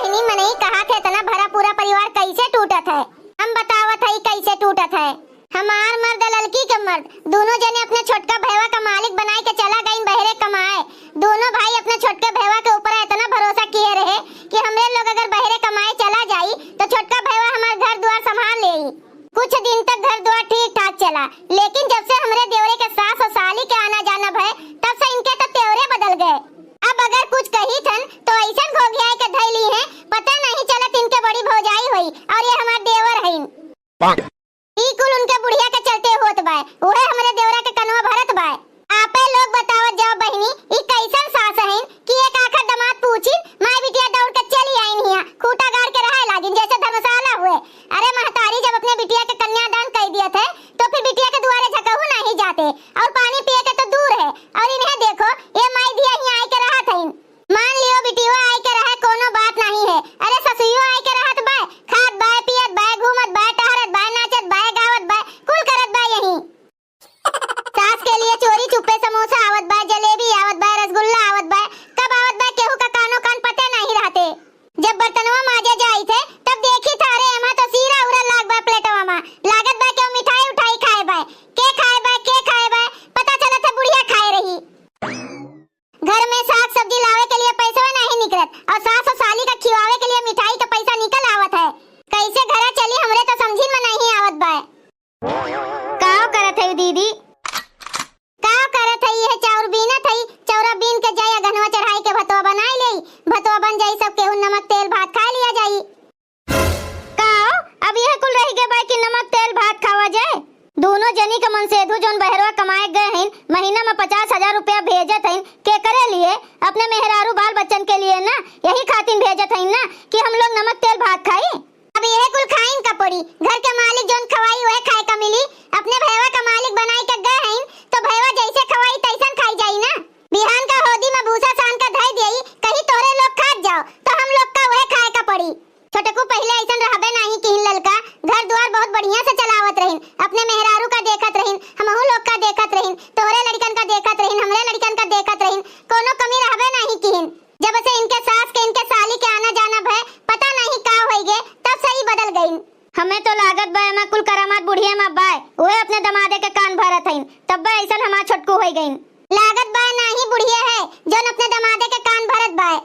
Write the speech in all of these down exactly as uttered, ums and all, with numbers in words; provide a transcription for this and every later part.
इन्हीं मनई कहा थे, इतना भरा पूरा परिवार कैसे टूटत है? हम बतावत हई कैसे टूटत है। हमार मर्द, ललकी के मर्द, दोनों जने अपने छोटका भैवा का मालिक बनाई के चला गईन बहरे कमाए। दोनों भाई अपने छोटके भैवा के ऊपर इतना भरोसा किए रहे कि हमरे लोग अगर बहरे कमाए चला जाई तो छोटका भैवा हमार घर द्वार संभाल लेई। कुछ दिन तक घर द्वार ठीक ठाक चला, लेकिन जब से हमरे देवरे के सास और साली के आना जाना भय, तब से इनके तो तेवरे बदल गए। अब अगर कुछ कही थन तो ऐसन घोघियाए के धैली हैं, पता नहीं चलत इनके बड़ी भौजाई होई और ये हमार देवर हईन। ई कुल उनके बुढ़िया के चलते होत बाय, उहे हमरे देवरा के कनवा भरत बाय। आपे लोग बतावत जाओ बहिनी, ई कैसन सास हईन कि एक आखर दमाद पूछिन, माई बिटिया दौड़ के चली आईन हिया, खूंटा गाड़ के रहे लागिन जैसे धर्मशाला हुए। अरे महतारी जब अपने बिटिया के कन्यादान कर दिया थे तो फिर बिटिया के दुआरे झकहू नहीं जाते, और पानी पिए के तो दूर है। और इन्हें देखो, ये माई धिया हिया आई के रहत हईन। मान लियो बिटिया आई के रहे, कोनो बात नहीं है। अरे ससुइयो आई के रहत बाय, खात बाय, पियत बाय, घूमत बाय, टहरत बाय, नाचत बाय, गावत बाय, कुल करत बाय यहीं। सास के लिए चोरी चुप्पे समोसा आवत बाय, जलेबी आवत बाय, रसगुल्ला आवत बाय, कब आवत बाय केहू का कानो कान पते नहीं रहते। जब बर्तनवा माजे जाई थे तब देखी था, अरे एमा तो सीरा उरा लाग बाय प्लेटवा मा, लागत बाय केहू मिठाई उठाई खाए बाय। के खाए बाय, के खाए बाय, पता चलत है बुढ़िया खाए रही। घर में साग सब्जी लावे के लिए पैसवे नहीं निकलत और सास और साली का खिवावे के लिए मिठाई का पैसा निकल आवत है। कैसे घरा चली हमरे तो समझिन में नहीं आवत बाय। काव करत है दीदी? काव करत है? यह चाउर बीनत है, चौरा बीन के जाई अगहनवा चढ़ाई के भतवा बनाई लेई, भतवा बन जाई, सब केहू नमक तेल भात खाए लिया जाई। का हो, अब यह कुल रह गए बाय कि नमक तेल भात खावा जाए? दोनों जनी के मनसेधु जौन बहरवा कमाए गए हईन, महीना में पचास हजार रुपया भेजत हईन, केकरे लिए? अपने मेहरारू बाल बच्चन के लिए ना, यही खातिर भेजत हईन ना कि हम लोग नमक तेल भात खाई। अब यह कुल खाइन का पड़ी, घर के मालिक जौन खवाई वह खाए का मिली। अपने भैवा का मालिक बनाई के गए हईन तो भैवा जैसे खवाई तैसन खाई जाई ना। बिहान का होदी में भूसा सान का धई देई, कही तोरे लोग खात जाओ, तो हम लोग का वह खाए का पड़ी। छोटकू पहिले अइसन रहबे नाहीं किहिन ललका, घर दुआर बहुत बढ़िया से चलावत रहिन, अपने मेहरारू का देखत रहिन, हमहू लोग का देखत रहिन, तोहरे लड़िकन का देखत रहिन, हमरे लड़िकन का देखत रहिन, कोनो कमी रहबे नाहीं किहिन। जब से इनके सास के, इनके साली के आना जाना भय, पता नाहीं का होई गे, तब से ई बदल गइन। हमें तो लागत बा एमा कुल करामात बुढ़िया मा बाय, उहे अपने दमादे के कान भरत हइन, तब्बे अइसन हमार छोटकू होई गइन। लागत बा नाहीं बुढ़िया है, जौन अपने दमादे के कान भरत बाय।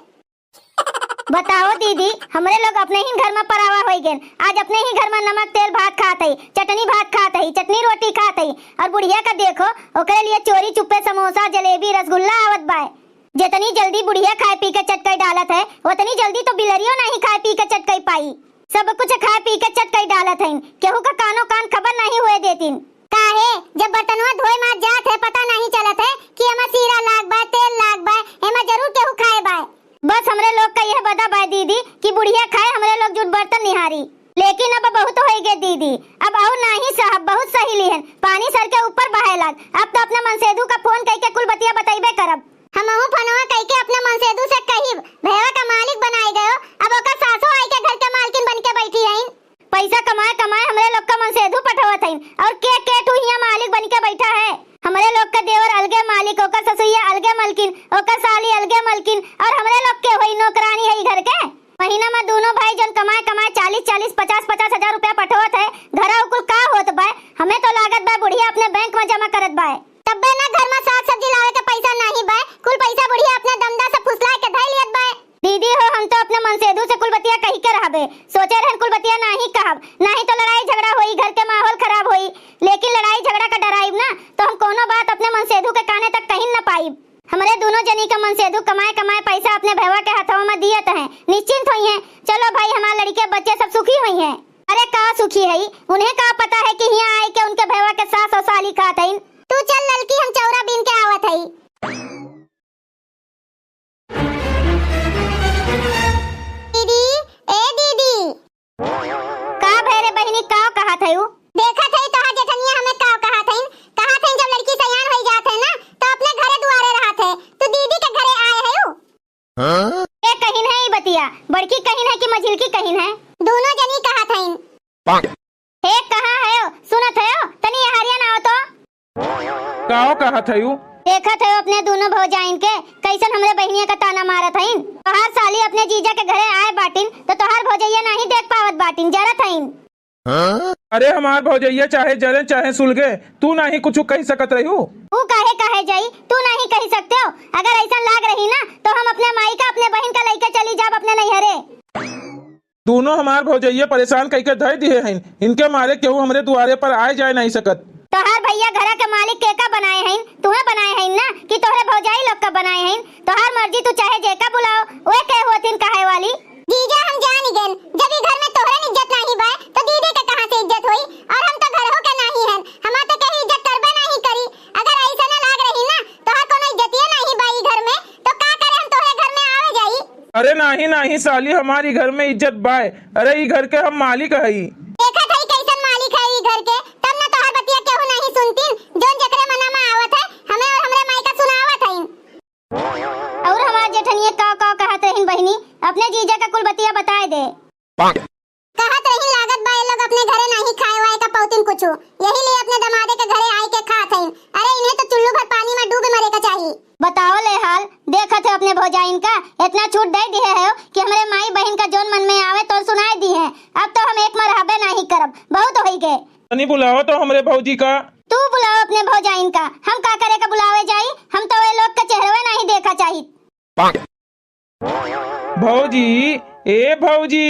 बताओ दीदी, हमरे लोग अपने ही घर में परावा होई गएन। आज अपने ही घर में नमक तेल भात खात हई, चटनी भात खात हई, चटनी रोटी खात हई, और बुढ़िया का देखो, ओकरे लिए चोरी चुप्पे समोसा, जलेबी, रसगुल्ला आवत बाय। जितनी जल्दी बुढ़िया खाए पी के चटकई डालत है, उतनी जल्दी तो बिलरियो नहीं खाए पी के चटकई पाई। सब कुछ खाए पी के चटकई डालत हईन, केहू का कानो कान खबर नहीं हुए देतिन। काहे, जब बर्तनवा धोए मार जात है, पता नहीं चलत है कि एमा सीरा लाग बाय, तेल लाग बाय, एमा जरूर केहू खाए बाय। बस हमरे लोग का यह बदा बाय दीदी कि बुढ़िया खाए, हमरे लोग जुट बर्तन निहारी। लेकिन अब बहुत होई गे दीदी, अब और नाहीं सहब, बहुत सही लिहन, पानी सर के ऊपर बहाए लाग। अब तो अपना मनसेधु का फोन कइके कुल बतिया बतइबे करब। हमहू फोनवा कइके अपना मनसेधु से कहिब, भैया का मालिक बनाए गयो, अब ओकर सासो आई के घर के मालकिन बन के बैठी हईन। पैसा कमाए कमाए हमरे लोग का मनसेधु पठवत हईन, और के के ठू हियां मालिक बन के बैठा है। हमरे लोग का देवर अलगे मालिक, ओकर ससुइया अलगे मलकिन, ओकर साली अलगे मलकिन, और हमरे लोग के होई नौकरानी है ई घर के। महीना में दोनों भाई जौन कमाए कमाए चालीस चालीस, पचास पचास हजार रुपया पठवत है, घरा उ कुल का होत बाय? हमें तो लागत बाय बुढ़िया अपने बैंक में जमा करत बाय। तब्बे ना घर में साग सब्जी लावे के पैसा नाहीं बाय, कुल पैसा बुढ़िया अपने दमदा से फुसलाए के धई लियत बाय। दीदी हो, हम तो अपने मनसेधु से कुल बतिया कहि के रहबे, सोचे रहन कुल बतिया नाहीं कहब, नाहीं तो लड़ाई झगड़ा होई, घर के माहौल खराब होई। लेकिन लड़ाई झगड़ा का डराइब ना, तो हम कोनो बात अपने मनसेधु के काने तक कहिन न पाइब। हमरे दोनों जनी का मनसेधु कमाए कमाए पैसा अपने भैया के हथवा में दियत हैं, निश्चिंत होइहें। चलो भाई, हमार लड़िके बच्चे सब सुखी होइहें। अरे का सुखी है, उन्हें का पता है कि हियां आए के उनके भैया के सास और साली खात हईन। तू चल ललकी, हम चौरा बीन के आवत हई। दीदी, ए दीदी। का भय रे बहिनी, का कहत हयू? देखत हई तोहार जेठनिया हमें का कहत हईन। कहत हईन जब लड़की सयान होई जात है ना, तो अपने घरे दुआरे रहत है, तू दीदी के घरे आए हयू। हाँ? के कहिन है ई बतिया? बड़की कहिन है कि मझिलकी कहिन है? दोनों जनी कहत हईन। हे, कहाँ हयो? सुनत हयो? तनी यहरिया ना आओ तो। काओ कहत हयू? देखत है अपने दुनो भौजाइन के, कैसन हमरे बहिनिया का ताना मारत हइन। तोहार साली अपने जीजा के घरे आए बाटिन, तो तोहार भौजैया नाहीं देख पावत बाटिन, जरत हइन। अरे हमार भौजैया चाहे जरे चाहे सुलगे, तू नाहीं कुछ कहि सकत रह्यू। ऊ काहे कहे जाई, तू नाहीं कहि सकते हो। अगर ऐसन लाग रही ना, तो हम अपने माई का, अपने बहिन का लइके चली जाब अपने नैहरे। दुनो हमार भौजैया परेशान कइके धइ दिहे हइन, इनके मारे केहू हमरे दुआरे पर आए जाए नाहीं सकत। तोहार भैया घरा के मालिक के का बनाए हइन, तुहे बनाए हइन ना, कि तोहरे भौजाई लोग का बनाए हइन? तोहार मर्जी, तू चाहे जेका बुलाओ, वे के होथिन कहे वाली। जीजा, हम जान गएन, जब ई घर में तोहरे इज्जत नाहीं बा, तो दीदी के कहाँ से इज्जत होई? और हम तो घरहू के नाहीं हन, हमार तो केहू इज्जत करबे नाहीं करी। अगर ऐसे न लाग रही ना, तोहार कोनो इज्जतिये नाहीं बा ई घर में, तो का करे हम तोहरे घर में आवे जाई? अरे नाहीं, नाहीं साली, हमारी घर में इज्जत बाय। अरे ई घर के हम मालिक हई। देखत हई कैसन मालिक है ई घर के, तब न तोहार बतिया केहू नाहीं सुनतीन, जौन जेकरे मना में आवत है, हमें और हमरे माई का सुनावत हईन। और हमार जेठनिया का का कहत रहिन बहिनी, अपने जीजा का कुल बतिया बताए दे। कहत रहिन लागत बा ये लोग अपने घरे नाहीं खाए वाए का पौतिन कुछू, यही लिए अपने दमादे के घरे आए के खात हईन। अरे इन्हें तो चुल्लू भर पानी में डूबे मरे का चाही। बताओ ले हाल, देखत है अपने भौजाइन का, इतना छूट दे दिए है कि हमरे माई बहिन का जौन मन में आवे तो सुनाए दी है। अब तो हम एक में रहबे नाहीं करब, बहुत होई गए। तनी बुलाओ तो हमरे भौजी का। तू बुलाओ अपने भौजाइन का, हम का करे का बुलावे जाई? हम तो वे लोग के चेहरवे नाहीं देखा चाहित। भौजी, ए भौजी।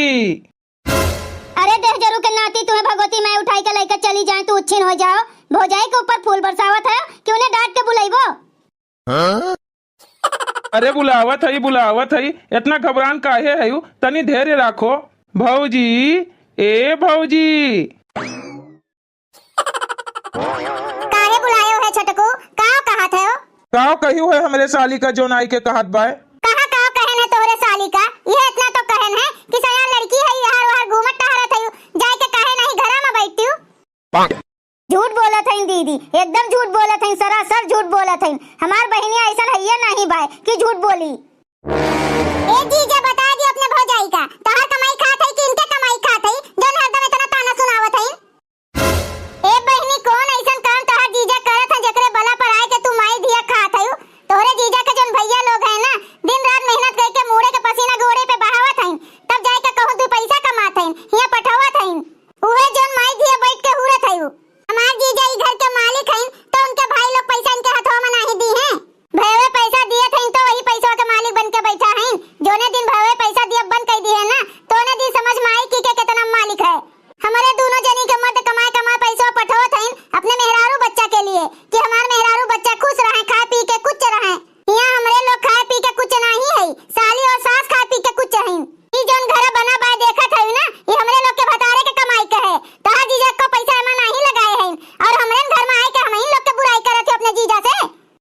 अरे देहजरू के नाती, तुहे भगवती माई उठाई के लइके चली जाए, तू उच्छिन हो जाओ। भौजाई के ऊपर फूल बरसावत है कि उन्हें डांट के बुलाइबो? अरे बुलावत हई, बुलावत हई, इतना घबरान काहे हयू? तनी धैर्य राखो। भौजी, ए भौजी। काहे बुलायो है छोटकू? का कहत है? काव कहियो है हमरे साली का जौन आई के कहत बाय? कहाँ काव कहन है तोहरे साली का? यह इतना तो कहन है कि सयान लड़की है, यहाँ वहाँ घूमत टहरत है, जाए के काहे नहीं घरा में बैठती हूँ? झूठ बोलत हईन दीदी, एकदम झूठ बोलत हईन, सरासर झूठ बोलत हईन। हमार बहिनिया ऐसन हइये नाहीं बाय कि झूठ बोली। ए जीजा, बता दी अपने भौजाई का, तोहार कमाई खात हई कि इनके कमाई खात हई, जौन हरदम इतना ताना सुनावत हईन? ए बहिनी, कौन ऐसन काम तोहार जीजा करत हैं जेकरे बला पर आए के तू माई धिया खात हयू? तोहरे जीजा के जौन भैया लोग हैं ना, दिन रात मेहनत करके मूड़े के पसीना गोड़े पे बहावत हईन, तब जाए के कहूँ दू पैसा कमात हईन, हियाँ पठावत हईन। उहे जौन माई धिया बैठ के हुरत हयू। हमार जीजा ई घर के मालिक हईन, तो उनके भाई लोग पैसा इनके हथवा में नाहीं दी हैं। भयवे पैसा दियत हईन, तो वही पैसवा के मालिक बन के बैठा हईन। जौने दिन भयवे पैसा दियब बंद कर दी है ना, तो उन्हें दिन समझ में आई कि के कितना मालिक है। हमरे दोनों जनी के मर्द कमाए कमाए पैसवा पठोत हईन अपने मेहरारू बच्चा के लिए, कि हमार मेहरारू बच्चा खुश रहें, खाए पी के कुछ रहें। हियाँ हमरे लोग खाए पी के कुछ नाहीं है, साली और सास खाए पी के कुछ हईन। ई जौन घर बना बाय देखत हई ना, ई हमरे लोग के भतारे के कमाई के है। तोहार जीजा को पैसा एमा नाहीं लगाए हईन, और हमरे घर में आए के हमहिन लोग के बुराई करत हो अपने जीजा से।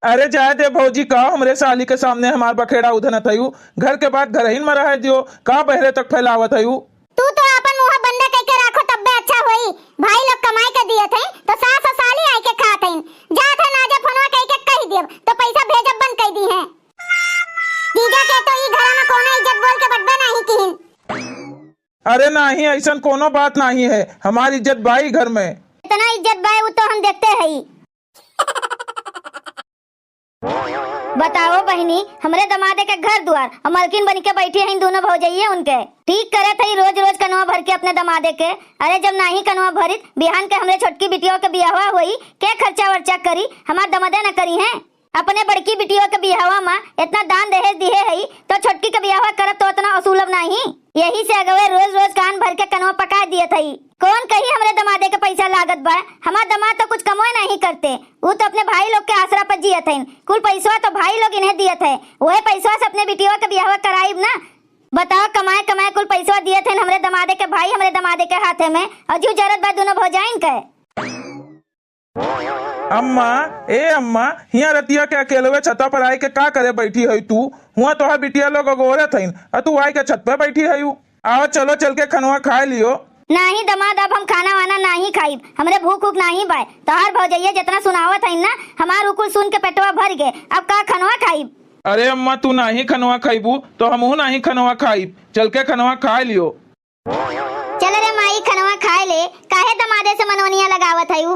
अरे जाए दे भौजी, का हमरे साली के सामने हमार बखेड़ा उधनत हयू? घर के बात घरहिन में रहे दियो, का बहरे तक फैलावत हयू? तू तो आपन मुंह बंद कइके राखो तब्बे अच्छा होई। भाई लोग कमाई के दियत हैं तो सास और साली आए के खात हैं। जात है नाजा फोनवा कइके कह दियब तो पैसा भेजब बंद कर दी हैं। जीजा के तो ई घरा में कोनो इज्जत बोल के बटबे नहीं किहिन। अरे नाहीं, ऐसन कोनो बात नाहीं है, हमार इज्जत बाई घर में। इतना इज्जत बाय वो तो हम देखते हई। बताओ बहिनी, हमरे दमादे के घर दुआर और मलकिन बन के बैठी हैं दोनों भौजइये उनके। ठीक करे थई रोज रोज कनवा भर के अपने दमादे के। अरे जब नाहीं कनवा भरित, बिहान के हमरे छोटकी बिटियों के बियाहवा होई, के खर्चा वर्चा करी? हमार दमादे न करी हैं। अपने बड़की बिटियों के बियाहवा मा इतना दान दहेज दिहे हई, तो छोटकी के बियाहवा करब तो उतना असुलभ नाहीं। यही से अगवे रोज रोज कान भर के कनवा पका दियत हई। कौन कही हमरे दमादे के पैसा लागत बा? हमार दमाद तो कुछ कमवे नाहीं करते, ऊ तो अपने भाई लोग के आसरा पर जियत हईन। कुल पैसवा तो भाई लोग इन्हें दियत है, वही पैसवा से अपने बिटियों के बियाहवा कराइब ना। बताओ, कमाए कमाए कुल पैसवा दियत हईन हमरे दमादे के भाई, हमरे दमादे के हाथे में, और जीव जरत बा दोनों भौजाइन के। अम्मा, ए अम्मा, हियाँ रतिया के अकेलवे छता पर आए के का करे बैठी हई तू? हुआँ तोहार बिटिया लोग अगोरत हईन, आ तू आए के छत पे बैठी हई। आओ चलो चल के खनवा खाए लियो। नाहीं दमाद, अब हम खाना वाना नाहीं खाइब, हमरे भूख उख नाहीं बाय। तोहार भौजइया जितना सुनावत हईन ना, हमार उ कुल सुन के पेटवा भर गे। अब का खनवा खाइब? अरे अम्मा, तू नाहीं खनवा खाइबू तो हमहू नाहीं खनवा खाइब, चल के खनवा खाए लियो। चल रे माई, खनवा खाए ले, काहे दमादे से मनवनिया लगावत हयू?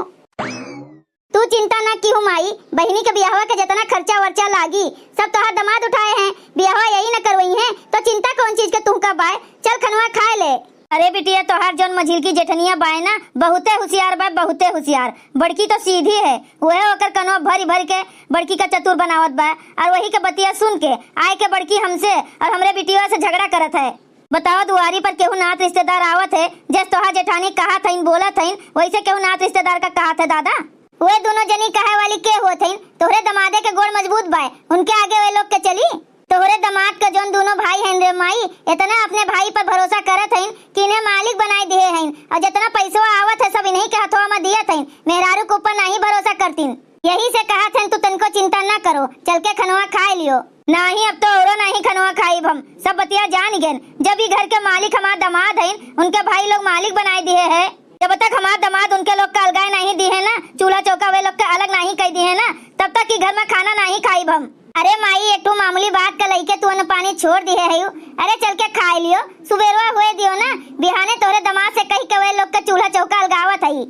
तू चिंता ना किहू माई, बहिनी के बियाहवा के जतना खर्चा वर्चा लागी, सब तोहार दमाद उठाए हैं। बियाहवा यही न करवइहैं, तो चिंता कौन चीज के तुहका बाय? चल खनवा खाए ले। अरे बिटिया, तोहार जौन मझिलकी जेठनिया बाय ना, बहुते हुसियार बाय, बहुते हुसियार। बड़की तो सीधी है, उहे ओकर कनवा भरि भरि के बड़की का चतुर बनावत बाय, और वही के बतिया सुन के आए के बड़की हमसे और हमरे बिटिया से झगड़ा करत है। बताओ, दुआरी पर केहू नात रिश्तेदार आवत है, जस तोहार जेठानी कहत हइन, बोलत हइन, वैसे केहू नात रिश्तेदार का कहत है दादा? वे दुनो जनी कहे वाली के होत हइन? तोहरे दमादे के गोड़ मजबूत बाय, उनके आगे वे लोग के चली? तोहरे दमाद का जौन दुनो भाई हइन रे माई, इतना अपने भाई पर भरोसा करत हइन कि इन्हें मालिक बनाए दिहे हइन, और जितना पैसवा आवत है सब इन्हीं के हथवा में दियत हइन। मेहरारू के ऊपर नहीं भरोसा करतीन। यही से कहत हन, तू तनको चिंता ना करो, चल के खनवा खाए लियो। नाही, अब तो औरो नाही खनवा खाइब हम, सब बतिया जान गेन। जब ई घर के मालिक हमार दमाद हइन, उनके भाई लोग मालिक बनाए दिहे है। जब तक हमार दमाद उनके लोग का अलगाए नाही दिहे ना, चूल्हा चौका वे लोग के अलग नाही कइ दिहे ना, तब तक ई घर में खाना नाही खाइब हम। अरे माई, एक ठो मामूली बात का लइके तू अन्न पानी छोड़ दिहे है। अरे चल के खाए लियो, सुबेरवा हुए दियो ना, बिहाने तोहरे दमाद से कहि के वे लोग के चूल्हा चौका अलगावत हई।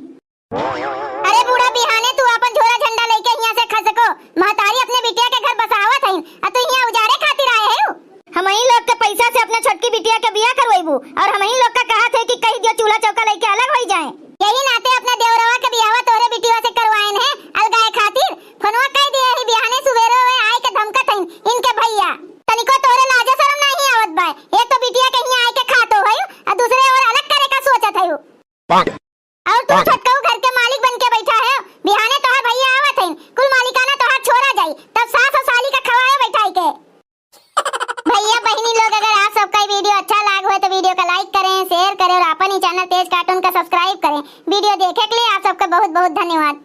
अरे बूढ़ा, बिहाने तू आपन झोरा झंडा लइके हियां से खसको। महतारी अपने बिटिया के घर बसावत हइन, आ तू हियां उजारे खातिर आए हउ। हमही लोग के पैसा से अपने छोटकी बिटिया के बियाह करवइबू, और हमही लोग का कहत है कि कहि दियो चूल्हा चौका लइके अलग होइ जाए। यही नाते अपने देवरवा के बियाहवा तोहरे बिटिया से करवाएन है, अलगाए खातिर। फोनवा कइ दिहे ही, बिहाने सुबेरे वे आए के धमकत हइन इनके भइया। तनिको तोहरे लाजे शरम नाही आवत बाय। एक तो बिटिया के हियां आए के खातो हउ, आ दूसरे ओर अलग करे का सोचत हउ। और तू छोटकऊ घर के मालिक बन के बैठा है, बिहाने तोहार भैया आवत हइन, कुल मालिकाना तोहार छोड़ा जाई, तब सास और साली का खवाए बैठाई के। भैया बहिनी लोग, अगर आप सबका ये वीडियो अच्छा लाग होए तो वीडियो का like करें, share करें और अपन ही channel तेज cartoon का subscribe करें। वीडियो देखे के लिए आप सबका बहुत बहुत धन्यवाद।